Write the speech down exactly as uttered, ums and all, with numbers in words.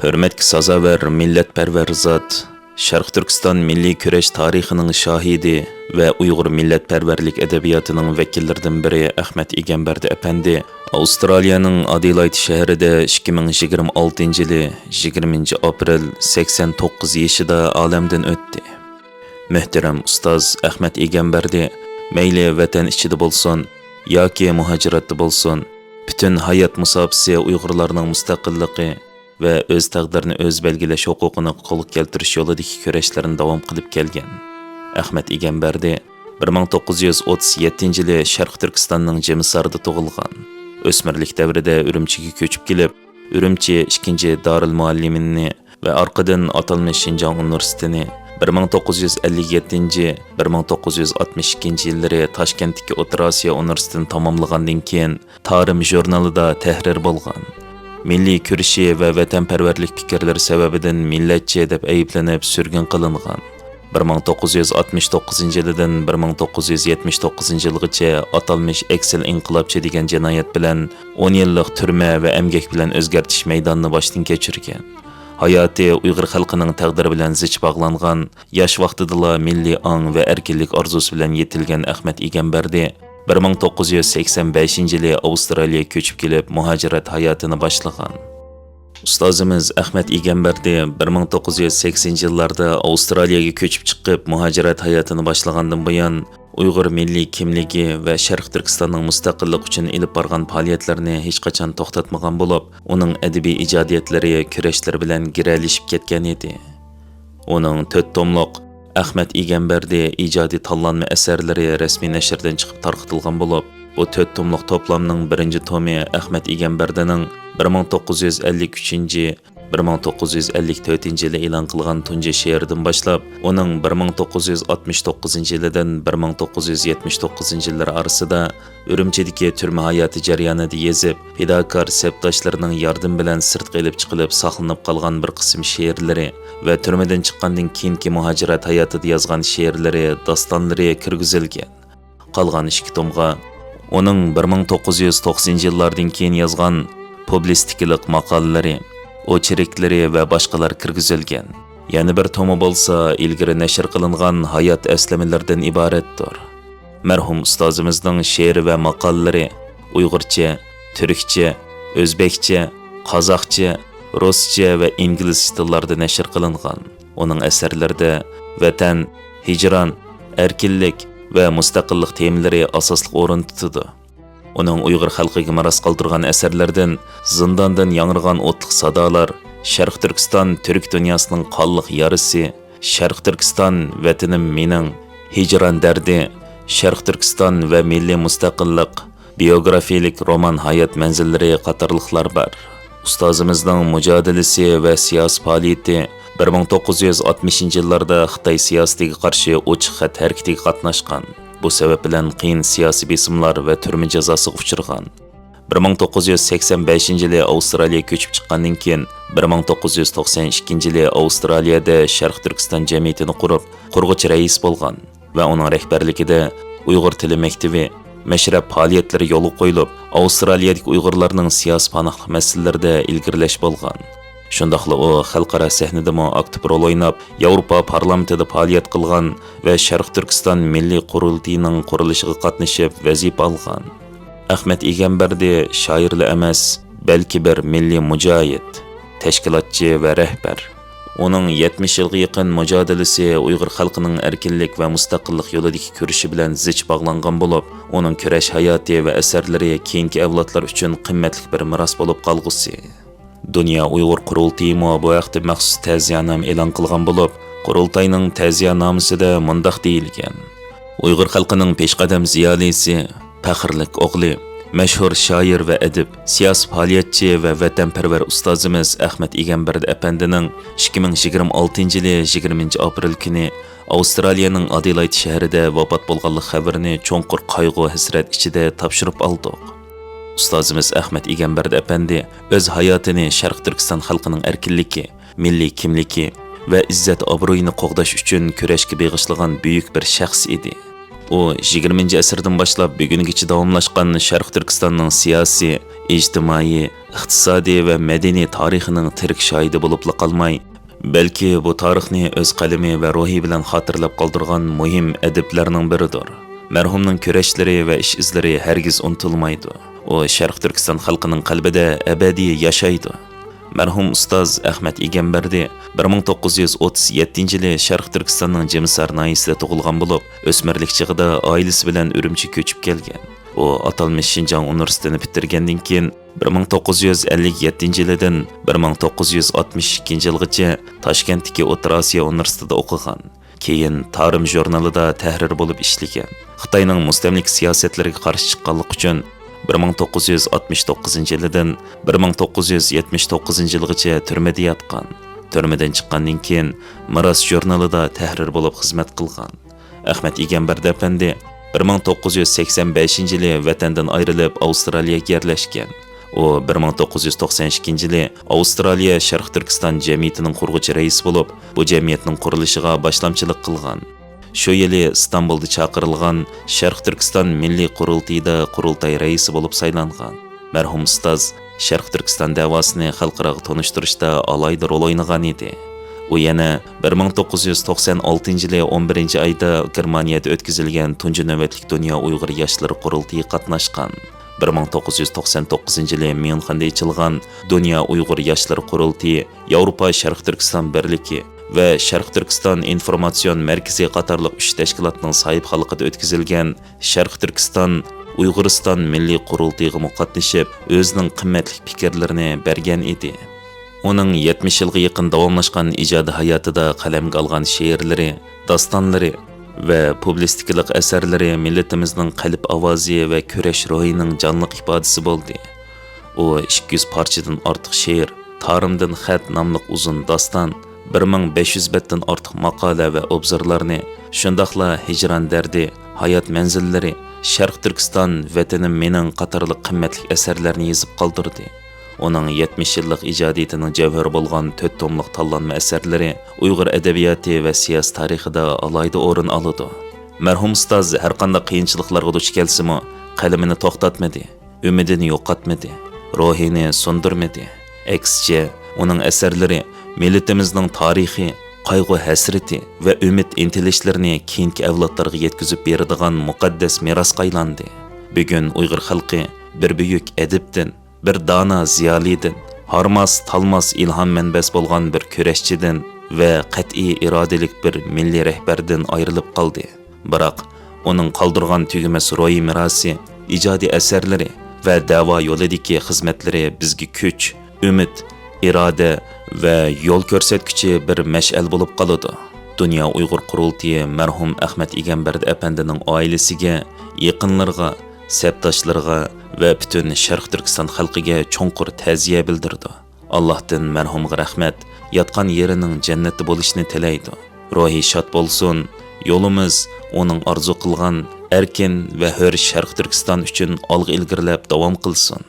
ھۆرمەتكە سازاۋەر مىللەتپەرۋەر زات، شەرقىي تۈركىستان مىللىي كۈرەش تارىخىنىڭ شاھىدى ۋە ئۇيغۇر مىللەتپەرۋەرلىك ئەدەبىياتىنىڭ ۋەكىللىرىدىن بىرى ئەخمەت ئىگەمبەردى ئەپەندى ئاۋسترالىيەنىڭ ئادېلايد شەھىرىدە ئىككى مىڭ يىگىرمە ئالتىنچى يىلى يىگىرمىنچى ئاپرېل سەكسەن توققۇز يېشىدا ئالەمدىن ئۆتتى. مۆھتەرەم ئۇستاز ئەخمەت ئىگەمبەردى مەيلى ۋەتەن ئىچىدە بولسۇن ياكى مۇھاجىرەتتە بولسۇن، پۈتۈن ھايات مۇساپىسى ئۇيغۇرلارنىڭ مۇستەقىللىقى ۋە ئۆز تەقدىرىنى ئۆزى بەلگىلەش ھوقۇقىنى قولغا كەلتۈرۈش يولىدىكى كۈرەشلىرىنى داۋام قىلىپ كەلگەن. ئەخمەت ئىگەمبەردى بىر مىڭ توققۇز يۈز ئوتتۇز يەتتىنچى يىلى شەرقىي تۈركىستاننىڭ جىمىسارىدا تۇغۇلغان. ئۆسمۈرلۈك دەۋرىدە ئۈرۈمچىگە كۆچۈپ كېلىپ، ئۈرۈمچى ئىككىنچى دارىلمۇئەللىمىننى ۋە ئارقىدىن ئاتالمىش شىنجاڭ ئۇنىۋېرسىتېتىنى، بىر مىڭ توققۇز يۈز ئەللىك يەتتىنچى، بىر مىڭ توققۇز يۈز ئاتمىش ئىككىنچى يىللىرى تاشكەنتتىكى ئوتتۇرا ئاسىيا ئۇنىۋېرسىتېتىنى تاماملىغاندىن كېيىن، تارىم ژۇرنىلىدا تەھرىر بولغان. مىللىي كۈرىشى ۋە ۋەتەنپەرۋەرلىك پىكىرلىرى سەۋەبىدىن مىللەتچى دەپ ئەيىبلىنىپ سۈرگۈن قىلىنغان. بىر مىڭ توققۇز يۈز ئاتمىش توققۇزىنچى يىلىدىن بىر مىڭ توققۇز يۈز يەتمىش توققۇزىنچى يىلغىچە ئاتالمىش ئەكسىل ئىنقىلابچى دېگەن جىنايەت بىلەن ئون يىللىق تۈرمە ۋە ئەمگەك بىلەن ئۆزگەرتىش مەيدانىنى باشتىن كەچۈرگەن. ھاياتى ئۇيغۇر خەلقىنىڭ تەقدىرى بىلەن زىچ باغلانغان، ياش ۋاقتىدىلا مىللىي ئاڭ ۋە ئەركىنلىك ئارزۇسى بىلەن يېتىلگەن ئەخمەت ئىگەمبەردى بىر مىڭ توققۇز يۈز سەكسەن بەشىنچى يىلى ئاۋسترالىيەگە كۆچۈپ كېلىپ، مۇھاجىرەت ھاياتىنى باشلىغان. ئۇستازىمىز ئەخمەت ئىگەمبەردى بىر مىڭ توققۇز يۈز سەكسىنىنچى يىللاردا ئاۋسترالىيەگە كۆچۈپ چىقىپ، مۇھاجىرەت ھاياتىنى باشلىغاندىن بۇيان، ئۇيغۇر مىللىي كىملىكى ۋە شەرقىي تۈركىستاننىڭ مۇستەقىللىقى ئۈچۈن ئېلىپ بارغان پائالىيەتلىرىنى ھېچقاچان توختاتمىغان بولۇپ، ئۇنىڭ ئەدەبىي ئىجادىيەتلىرى كۈرەشلىرى بىلەن گىرەلىشىپ كەتكەن ئىدى. ئۇنىڭ تۆت توملۇق ئەخمەت ئىگەمبەردى ئىجادىي تاللانما ئەسەرلىرى رەسمىي نەشردىن چىقىپ تارقىتىلغان بولۇپ، بۇ تۆت توملۇق توپلامنىڭ بىرىنچى تومى ئەخمەت ئىگەمبەردىنىڭ بىر مىڭ توققۇز يۈز ئەللىك ئۈچىنچى، بىر مىڭ توققۇز يۈز ئەللىك تۆتىنچى يىلى ئېلان قىلغان تۇنجى شېئىرىدىن باشلاپ، ئۇنىڭ بىر مىڭ توققۇز يۈز ئاتمىش توققۇزىنچى يىلىدىن بىر مىڭ توققۇز يۈز يەتمىش توققۇزىنچى يىللىرى ئارىسىدا ئۈرۈمچىدىكى تۈرمە ھاياتى جەريانىدا يېزىپ، پىداكار سەپداشلىرىنىڭ ياردىمى بىلەن سىرتقا ئېلىپ چىقىلىپ ساقلىنىپ قالغان بىر قىسىم شېئىرلىرى ۋە تۈرمىدىن چىققاندىن كېيىنكى مۇھاجىرەت ھاياتىدا يازغان شېئىرلىرى، داستانلىرى كىرگۈزۈلگەن. قالغان ئىككى تومغا ئۇنىڭ بىر مىڭ توققۇز يۈز توقسىنىنچى يىللاردىن كېيىن يازغان پۇبلىستىكىلىق ماقالىلىرى، ئوچېركلىرى ۋە باشقىلار كىرگۈزۈلگەن. يەنە بىر تومى بولسا ئىلگىرى نەشر قىلىنغان ھايات ئەسلىمىلىرىدىن ئىبارەتتۇر. مەرھۇم ئۇستازىمىزنىڭ شېئىرى ۋە ماقالىلىرى ئۇيغۇرچە، تۈركچە، ئۆزبېكچە، قازاقچە، رۇسچە ۋە ئىنگلىزچە تىللاردا نەشر قىلىنغان. ئۇنىڭ ئەسەرلىرىدە ۋەتەن، ھىجران، ئەركىنلىك ۋە مۇستەقىللىق تېمىلىرى ئاساسلىق ئورۇن تۇتىدۇ. ئۇنىڭ ئۇيغۇر خەلقىگە مىراس قالدۇرغان ئەسەرلىرىدىن زىنداندىن ياڭرىغان ئوتلۇق سادالار، شەرقىي تۈركىستان تۈرك دۇنياسىنىڭ قانلىق يارىسى، شەرقىي تۈركىستان ۋەتىنىم مېنىڭ، ھىجران دەردى، شەرقىي تۈركىستان ۋە مىللىي مۇستەقىللىق، بىيوگرافىيەلىك رومان ھايات مەنزىللىرى قاتارلىقلار بار. ئۇستازىمىزنىڭ مۇجادىلىسى ۋە سىياسىي پائالىيىتى بىر مىڭ توققۇز يۈز ئاتمىشىنچى يىللاردا خىتاي سىياسىتىگە قارشى ئوچۇق خەت ھەرىكىتىگە قاتناشقان. بۇ سەۋەب بىلەن قىيىن سىياسىي بېسىملار ۋە تۈرمە جازاسىغا ئۇچرىغان. بىر مىڭ توققۇز يۈز سەكسەن بەشىنچى يىلى ئاۋسترالىيەگە كۆچۈپ چىققاندىن كېيىن، بىر مىڭ توققۇز يۈز توقسەن ئىككىنچى يىلى ئاۋسترالىيەدە شەرقىي تۈركىستان جەمئىيىتىنى قۇرۇپ، قۇرغۇچى رەئىس بولغان ۋە ئۇنىڭ رەھبەرلىكىدە ئۇيغۇر تىلى مەكتىۋى، مەشرەپ پائالىيەتلىرى يولغا قويۇلۇپ، ئاۋسترالىيەدىكى ئۇيغۇرلارنىڭ سىياسىي پاناھلىق مەسىلىلىرىدە ئىلگىرىلەش بولغان. شۇنداقلا ئۇ خەلقئارا سەھنىدىمۇ ئاكتىپ رول ئويناپ، ياۋروپا پارلامېنتىدا پائالىيەت قىلغان ۋە شەرقىي تۈركىستان مىللىي قۇرۇلتىيىنىڭ قۇرۇلۇشىغا قاتنىشىپ ۋەزىپە ئالغان. ئەخمەت ئىگەمبەردى شائىرلا ئەمەس، بەلكى بىر مىللىي مۇجاھىد، تەشكىلاتچى ۋە رەھبەر. ئۇنىڭ يەتمىش يىلغا يېقىن مۇجادىلىسى ئۇيغۇر خەلقىنىڭ ئەركىنلىك ۋە مۇستەقىللىق يولىدىكى كۈرىشى بىلەن زىچ باغلانغان بولۇپ، ئۇنىڭ كۈرەش ھاياتى ۋە ئەسەرلىرى كېيىنكى ئەۋلادلار ئۈچۈن قىممەتلىك بىر مىراس بولۇپ قالغۇسى. دۇنيا ئۇيغۇر قۇرۇلتىيىمۇ بۇ ھەقتە مەخسۇس تەزىيەنامە ئېلان قىلغان بولۇپ، قۇرۇلتاينىڭ تەزىيەنامىسىدە مۇنداق دېيىلگەن: ئۇيغۇر خەلقىنىڭ پېشقەدەم زىيالىيسى، پەخىرلىك ئوغلى، مەشھۇر شائىر ۋە ئەدىب، سىياسىي پائالىيەتچى ۋە ۋەتەنپەرۋەر ئۇستازىمىز ئەخمەت ئىگەمبەردى ئەپەندىنىڭ ئىككى مىڭ يىگىرمە ئالتىنچى يىلى يىگىرمىنچى ئاپرېل كۈنى ئاۋسترالىيەنىڭ ئادېلايد شەھىرىدە ۋاپات بولغانلىق خەۋىرىنى چوڭقۇر قايغۇ-ھەسرەت ئىچىدە تاپشۇرۇپ ئالدۇق. ئۇستازىمىز ئەخمەت ئىگەمبەردى ئەپەندى ئۆز ھاياتىنى شەرقىي تۈركىستان خەلقىنىڭ ئەركىنلىكى، مىللىي كىملىكى ۋە ئىززەت-ئابرۇيىنى قوغداش ئۈچۈن كۈرەشكە بېغىشلىغان بۈيۈك بىر شەخس ئىدى. ئۇ يىگىرمىنچى ئەسىردىن باشلاپ بۈگۈنگىچە داۋاملاشقان شەرقىي تۈركىستاننىڭ سىياسىي، ئىجتىمائىي، ئىقتىسادىي ۋە مەدەنىي تارىخىنىڭ تىرىك شاھىدى بولۇپلا قالماي، بەلكى بۇ تارىخنى ئۆز قەلىمى ۋە روھى بىلەن خاتىرىلەپ قالدۇرغان مۇھىم ئەدىبلەرنىڭ بىرىدۇر. مەرھۇمنىڭ كۈرەشلىرى ۋە ئىش-ئىزلىرى ھەرگىز ئۇنتۇلمايدۇ. ئۇ شەرقىي تۈركىستان خەلقىنىڭ قەلبىدە ئەبەدىي ياشايدۇ. مەرھۇم ئۇستاز ئەخمەت ئىگەمبەردى بىر مىڭ توققۇز يۈز ئوتتۇز يەتتىنچى يىلى شەرقىي تۈركىستاننىڭ جىمىسار ناھىيەسىدە تۇغۇلغان بولۇپ، ئۆسمۈرلۈك چېغىدا ئائىلىسى بىلەن ئۈرۈمچىگە كۆچۈپ كەلگەن. ئۇ ئاتالمىش شىنجاڭ ئۇنىۋېرسىتېتىنى پۈتتۈرگەندىن كېيىن، بىر مىڭ توققۇز يۈز ئەللىك يەتتىنچى يىلىدىن بىر مىڭ توققۇز يۈز ئاتمىش ئىككىنچى يىلغىچە تاشكەنتتىكى ئوتتۇرا ئاسىيا ئۇنىۋېرسىتېتىدا ئوقۇغان. كېيىن تارىم ژۇرنىلىدا تەھرىر بولۇپ ئىشلىگەن. خىتاينىڭ مۇستەملىكە سىياسەتلىرىگە قارشى چىققانلىقى ئۈچۈن، بىر مىڭ توققۇز يۈز ئاتمىش توققۇزىنچى يىلىدىن بىر مىڭ توققۇز يۈز يەتمىش توققۇزىنچى يىلغىچە تۈرمىدە ياتقان. تۈرمىدىن چىققاندىن كېيىن، مىراس ژۇرنىلىدا تەھرىر بولۇپ خىزمەت قىلغان. ئەخمەت ئىگەمبەردى ئەپەندى بىر مىڭ توققۇز يۈز سەكسەن بەشىنچى يىلى ۋەتەندىن ئايرىلىپ، ئاۋسترالىيەگە يەرلەشكەن. ئۇ بىر مىڭ توققۇز يۈز توقسەن ئىككىنچى يىلى ئاۋسترالىيە شەرقىي تۈركىستان جەمئىيىتىنىڭ قۇرغۇچى رەئىسى بولۇپ، بۇ جەمئىيەتنىڭ قۇرۇلۇشىغا باشلامچىلىق قىلغان. شۇ يىلى ئىستانبۇلدا چاقىرىلغان شەرقىي تۈركىستان مىللىي قۇرۇلتىيىدا قۇرۇلتاي رەئىسى بولۇپ سايلانغان. مەرھۇم ئۇستاز شەرقىي تۈركىستان دەۋاسىنى خەلقئاراغا تونۇشتۇرۇشتا ئالاھىدە رول ئوينىغان ئىدى. ئۇ يەنە بىر مىڭ توققۇز يۈز توقسان ئالتىنچى يىلى ئون بىرىنچى ئايدا گېرمانىيەدە ئۆتكۈزۈلگەن تۇنجى نۆۋەتلىك دۇنيا ئۇيغۇر ياشلىرى قۇرۇلتىيىغا قاتناشقان. بىر مىڭ توققۇز يۈز توقسان توققۇزىنچى يىلى ميۇنخېندا ئېچىلغان دۇنيا ئۇيغۇر ياشلىرى قۇرۇلتىيى، ياۋروپا شەرقىي تۈركىستان بىرلىكى ۋە شەرقىي تۈركىستان ئىنفورماتسىيون مەركىزى قاتارلىق ئۈچ تەشكىلاتنىڭ ساھىبخانلىقىدا ئۆتكۈزۈلگەن شەرقىي تۈركىستان ئۇيغۇرىستان مىللىي قۇرۇلتىيىغىمۇ قاتنىشىپ، ئۆزىنىڭ قىممەتلىك پىكىرلىرىنى بەرگەن ئىدى. ئۇنىڭ يەتمىش يىلغا يېقىن داۋاملاشقان ئىجادىي ھاياتىدا قەلەمگە ئالغان شېئىرلىرى، داستانلىرى ۋە پۇبلىستىكىلىق ئەسەرلىرى مىللىتىمىزنىڭ قەلب ئاۋازى ۋە كۈرەش روھىنىڭ جانلىق ئىپادىسى بولدى. ئۇ ئىككى يۈز پارچىدىن ئارتۇق شېئىر، تارىمدىن خەت ناملىق ئۇزۇن داستان، بىر مىڭ بەش يۈز بەتتىن ئارتۇق ماقالە ۋە ئوبزورلارنى، شۇنداقلا ھىجران دەردى، ھايات مەنزىللىرى، شەرقىي تۈركىستان، ۋەتىنىم مېنىڭ قاتارلىق قىممەتلىك ئەسەرلەرنى يېزىپ قالدۇردى. ئۇنىڭ يەتمىش يىللىق ئىجادىيىتىنىڭ جەۋھىرى بولغان تۆت توملۇق تاللانما ئەسەرلىرى ئۇيغۇر ئەدەبىياتى ۋە سىياسىي تارىخىدا ئالاھىدە ئورۇن ئالىدۇ. مەرھۇم ئۇستاز ھەرقانداق قىيىنچىلىقلارغا دۇچ كەلسىمۇ، قەلىمىنى توختاتمىدى. ئۈمىدىنى يوقاتمىدى، روھىنى سۇندۇرمىدى. ئەكسىچە، ئۇنىڭ ئەسەرلىرى مىللىتىمىزنىڭ تارىخى، قايغۇ-ھەسرىتى ۋە ئۈمىد-ئىنتىلىشلىرىنى كېيىنكى ئەۋلادلارغا يەتكۈزۈپ بېرىدىغان مۇقەددەس مىراسقا ئايلاندى. بۈگۈن ئۇيغۇر خەلقى بىر بۈيۈك ئەدىبتىن، بىر دانا زىيالىيدىن، ھارماس-تالماس ئىلھام مەنبەسى بولغان بىر كۈرەشچىدىن ۋە قەتئىي ئىرادىلىك بىر مىللىي رەھبەردىن ئايرىلىپ قالدى. بىراق، ئۇنىڭ قالدۇرغان تۈگىمەس روھىي مىراسى، ئىجادىي ئەسەرلىرى ۋە دەۋا يولىدىكى خىزمەتلىرى بىزگە كۈچ، ئۈمىد، ئىرادە ۋە يول كۆرسەتكۈچى بىر مەشئەل بولۇپ قالىدۇ. دۇنيا ئۇيغۇر قۇرۇلتىيى مەرھۇم ئەخمەت ئىگەمبەردى ئەپەندىنىڭ ئائىلىسىگە، يېقىنلىرىغا، سەپداشلىرىغا ۋە پۈتۈن شەرقىي تۈركىستان خەلقىگە چوڭقۇر تەزىيە بىلدۈرىدۇ. ئاللاھتىن مەرھۇمغا رەھمەت، ياتقان يېرىنىڭ جەننەتتە بولۇشىنى تىلەيدۇ. روھى شاد بولسۇن، يولىمىز ئۇنىڭ ئارزۇ قىلغان ئەركىن ۋە ھۆر شەرقىي تۈركىستان ئۈچۈن ئالغا ئىلگىرىلەپ داۋام قىلسۇن.